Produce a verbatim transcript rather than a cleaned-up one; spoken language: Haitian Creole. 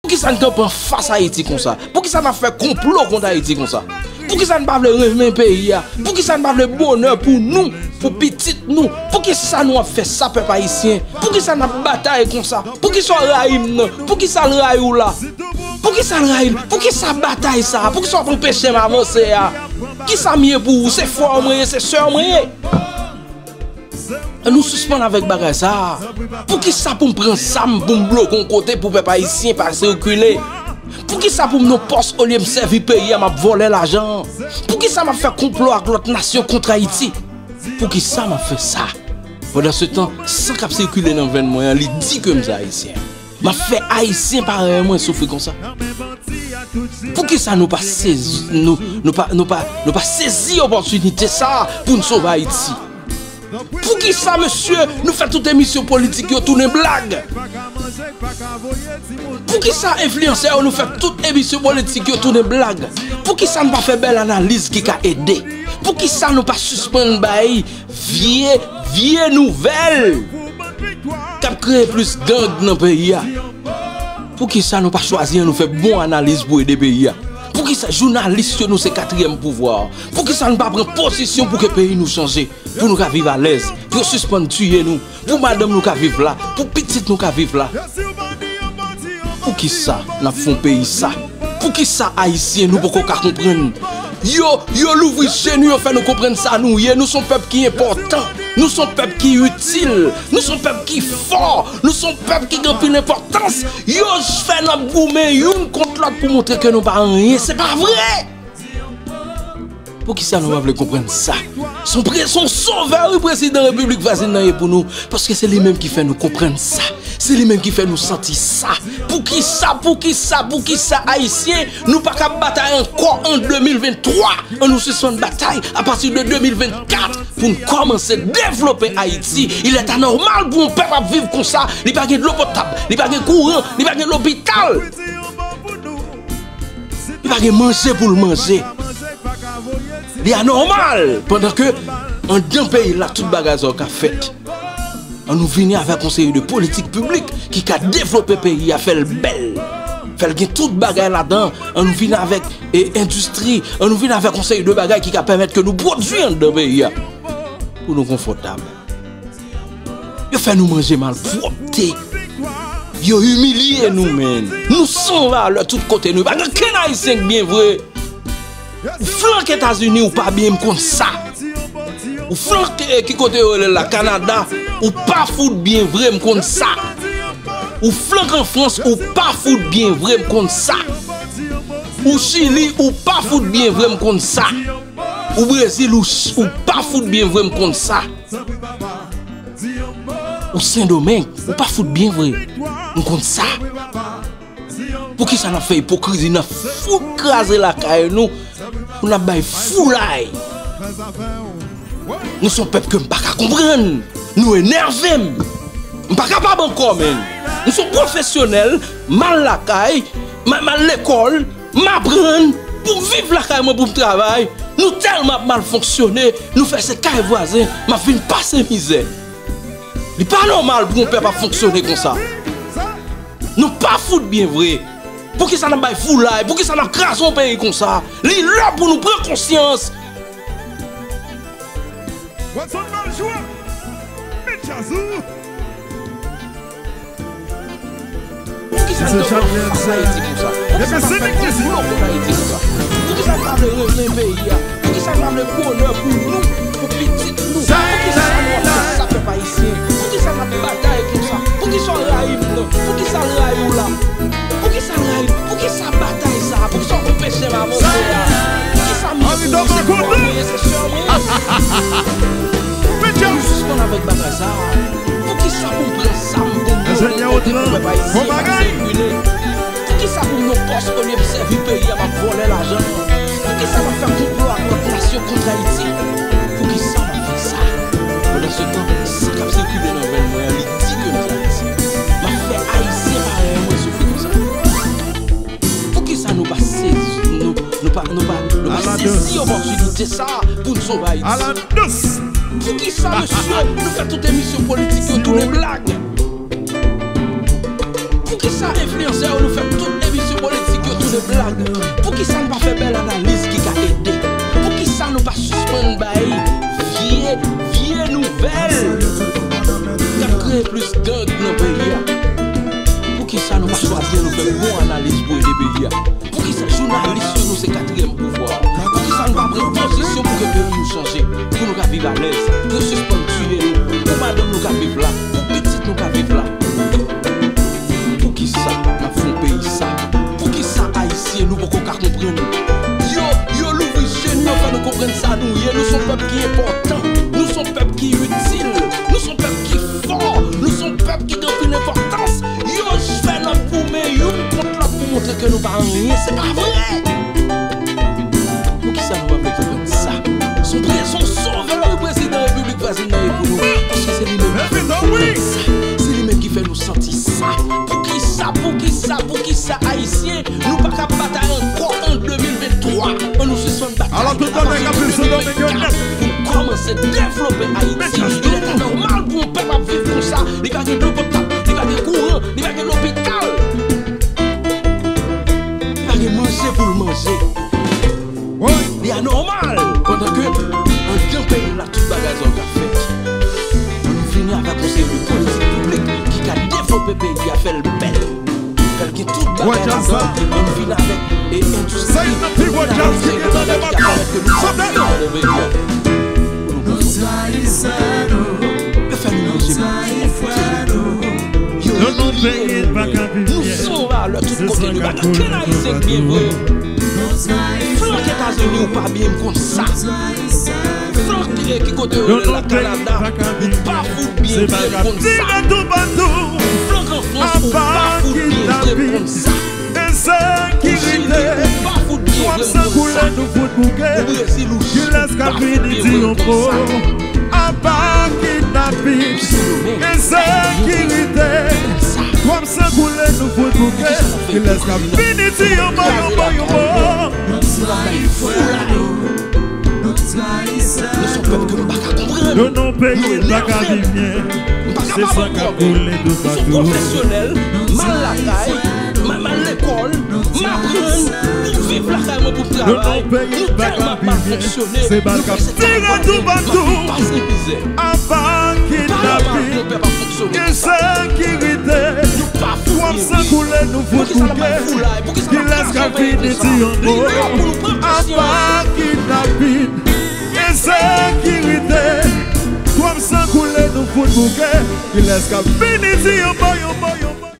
Poukisa n kanpe anfas Ayiti konsa? Poukisa n ap fè konplo kont Ayiti konsa? Poukisa n pa vle renmen peyi a? Poukisa n pa vle bonè pou nou, pou pitit nou? Poukisa nou ap fè sa, pèp ayisyen? Poukisa n ap batay konsa? Poukisa w rayi m nan? Poukisa l rayi w la? Poukisa l rayi l? Poukisa batay sa a? Poukisa w ap anpeche m avanse a? Kisa m ye pou ou? Se frè w mwen ye, se sè w mwen ye. Ann nou sispann avèk bagay sa a. Poukisa pou m pran zam pou m bloke yon kote pou pèp ayisyen pa sikile? Poukisa pou m nan pòs olye m sèvi peyi a, m ap vòlè lajan an? Poukisa m ap fè konplo ak lòt nasyon kont Ayiti? Poukisa m ap fè sa? Pandan se tan, san k ap sikile nan venn mwen an, li di ke m se ayisyen. M ap fè ayisyen parèy mwen soufri konsa. Poukisa nou pa sezi, nou, nou pa, nou pa, nou pa sezi opòtinite sa a pou n sove Ayiti? Poukisa, mesye, nou fè tout emisyon politik yo tounen blag? Poukisa enfliyansè yo, nou fè tout emisyon politik yo tounen blag? Poukisa nou pa fè bèl analiz ki ka ede? Poukisa nou pa sispann bay vye, vye nouvèl k ap kreye plis gang nan peyi a? Poukisa nou pa chwazi ann nou fè bon analiz pou ede peyi a? Poukisa jounalis yo, nou se katriyèm pouvwa a? Poukisa nou pa pran pozisyon pou ke peyi nou chanje? Pou nou ka viv alèz, pou yo sispann tiye nou, pou madanm nou ka viv la, pou pitit nou ka viv la. Poukisa n ap fè yon peyi sa? Poukisa ayisyen nou poko ka konprann? Yo, yo louvri je nou, yo fè nou konprann sa nou ye. Nou se yon pèp ki enpòtan. Nou se yon pèp ki itil. Nou se yon pèp ki fò. Nou se yon pèp ki gen anpil enpòtans. Yo fè n ap goumen youn kont lòt pou montre ke nou pa anyen. Se pa vre! Poukisa nou pa vle konprann sa? Se yon pre-, se yon sovè, wi, prezidan repiblik vwazin nan ye pou nou. Paske se li menm ki fè nou konprann sa. Se li menm ki fè nou santi sa. Poukisa, poukisa, poukisa ayisyen, nou pa ka batay ankò an de mil venntwa? Ann nou sispann batay apati de de mil vennkat pou n kòmanse devlope Ayiti. Il est anormal pou yon pèp ap viv konsa. Li pa gen dlo potab, li pa gen kouran, li pa gen lopital. Li pa gen manje pou l manje. Li anòmal pandan ke anndan peyi la tout bagay sa yo ka fèt. Ann nou vini avèk yon seri de politik piblik ki ka devlope peyi a, fè l bèl, fè l gen tout bagay ladan. Ann nou vini avèk, e, endistri, ann nou vini avèk yon seri de bagay ki ka pèmèt ke nou pwodui anndan peyi a pou nou konfòtab. Yo fè nou manje malpwòpte. Yo imilye nou, menn. Nou san valè tout kote nou. Pa gen kenn Ayisyen k byen vre. Ou flank Etazini, ou pa byen, m konn sa. Ou flank, eh, ki kote yo rele la, Kanada, ou pa fout byen vre, m konn sa. Ou flank an Frans, ou pa fout byen vre, m konn sa. Ou Chili, ou pa fout byen vre, m konn sa. Ou Brezil, ou, ou pa fout byen vre, m konn sa. Ou Sendomeng, ou pa fout byen vre. M konn sa. Poukisa n ap fè ipokrizi, n ap fout kraze lakay nou, pou n ap bay foulay? Nou se yon pèp ke m pa ka konprann. Nou enève m. M pa kapab ankò, menn. M se yon pwofesyonèl, m al lakay, m, m al lekòl, m aprann pou m viv lakay mwen, pou m travay. Nou tèlman ap mal fonksyone, nou fè se kay vwazen m ap vin pase mizè. Li pa nòmal pou yon pèp ap fonksyone konsa. Nou pa fout byen vre. Poukisa n ap bay foulay? Poukisa n ap kraze yon peyi konsa? Li lè pou nou pran konsyans. Watson Maljwa, met djaz ou. Poukisa n kanpe anfas Ayiti konsa? Poukisa n ap fè konplo kont Ayiti konsa? Poukisa n pa vle renmen peyi a? Poukisa n pa vle bonè pou nou, pou pitit nou? Poukisa nou ap fè sa, pèp ayisyen? Poukisa n ap batay konsa? Poukisa w rayi m nan? Poukisa l rayi w la? Poukisa l rayi m? Poukisa batay sa a? Poukisa w anpeche m avanse a? Poukisa m ye pou ou? Se frè w mwen ye, se sè w mwen ye? Ann nou sispann avèk bagay sa a. Poukisa pou m pran zam pou m bloke kote pou pèp ayisyen pa sikile? Poukisa pou m nan pòs olye m sèvi peyi a, m ap vòlè lajan an? Poukisa m ap fè konplo ak lòt nasyon kont Ayiti? Poukisa m ap fè sa? Pandan se tan, san k ap sikile nan venn mwen an, li di ke m se ayisyen. M ap fè ayisyen parèy mwen soufri konsa. Poukisa nou pa sezi, nou, nou pa, nou pa, nou pa sezi opòtinite sa a pou n sove Ayiti? Poukisa, mesye, nou fè tout emisyon politik yo tounen blag? Poukisa enfliyansè yo, nou fè tout Poukisa n pa fè bèl analiz ki ka ede? Poukisa nou pa sispann bay vye, vye nouvèl k ap kreye plis gang nan peyi a? Poukisa nou pa chwazi nou fè bon analiz pou ede peyi a? Poukisa jounalis yo nou se katriyèm pouvwa? Poukisa nou pa pran pozisyon pou ke peyi nou chanje, pou nou ka viv alèz, pou yo sispann tiye nou, pou madanm nou ka viv la, pou pitit nou ka viv la? Poukisa n ap fè yon peyi sa? Poukisa Ayisyen nou poko ka konprann? Yo, yo louvri je nou, yo fè nou konprann sa nou ye. Nou se yon pèp ki enpòtan. Nou se yon pèp ki itil. Nou se yon pèp ki fò. Nou se yon pèp ki gen anpil enpòtans. Yo fè n ap goumen youn kont lòt pou montre ke nou pa anyen. Se pa vre! Poukisa nou pa vle konprann sa? Se yon prezon sovè wi prezidan repiblik vwazin nan ye pou nou. Paske se li menm ki fè nou konprann sa. Se li menm ki fè nou santi sa. Poukisa, poukisa, poukisa Ayisyen, nou pa ka batay ankò an de mil venntwa? Ann nou sispann batay apati de de mil vennkat pou n kòmanse devlope Ayiti. Il est anormal pou yon pèp ap viv konsa. Li pa gen dlo potab, li pa gen kouran, li pa gen lopital. Li pa gen manje pou l manje. Li anòmal pandan ke anndan peyi la tout bagay sa yo ka fèt. Ann vini avèk yon seri de politik piblik ki ka devlope peyi a, fè l bèl, fè l gen tout bagay ladan. Ann vini avèk e endistri, ann vini avèk seri de bagay ki ka pèmèt ke nou pran pi andan peyi a. Yo fè nou manje pou tout kote. Yo imilye nou. Nou san valè tout kote. Nou pa gen okenn Ayisyen ki byen vre. Flank Etazini ou pa byen, m konn sa. Flank ki kote yo rele la Kanada, ou pa fout byen vre, m konn sa. Flank an Frans ou pa fout byen vre, m konn sa. Ensekirite, twòp san koule nou fout bouke. Kilès k ap vini di yon mo? Apa kidnapin, ensekirite, twòp san koule nou fout bouke. Kilès k ap vini di yon mo, yon mo, yon mo? Nou se yon pèp ke m pa ka konprann. Nou nan peyi n pa ka viv byen. M pa ka pa ba w pwoblèm. M se yon pwofesyonèl, m al lakay, m al lekòl, m aprann, m viv lakay mwen pou m travay. Nou tèlman ap mal fonksyone, nou pase katreven ane, m ap pase mizè. Apa kidnapin, ensekirite, twòp san koule nou fout bouke. Kilès k ap vini di yon mo? Apa kidnapin, ensekirite, twòp san koule nou fout bouke. Kilès k ap vini di yon mo, yon mo, yon mo?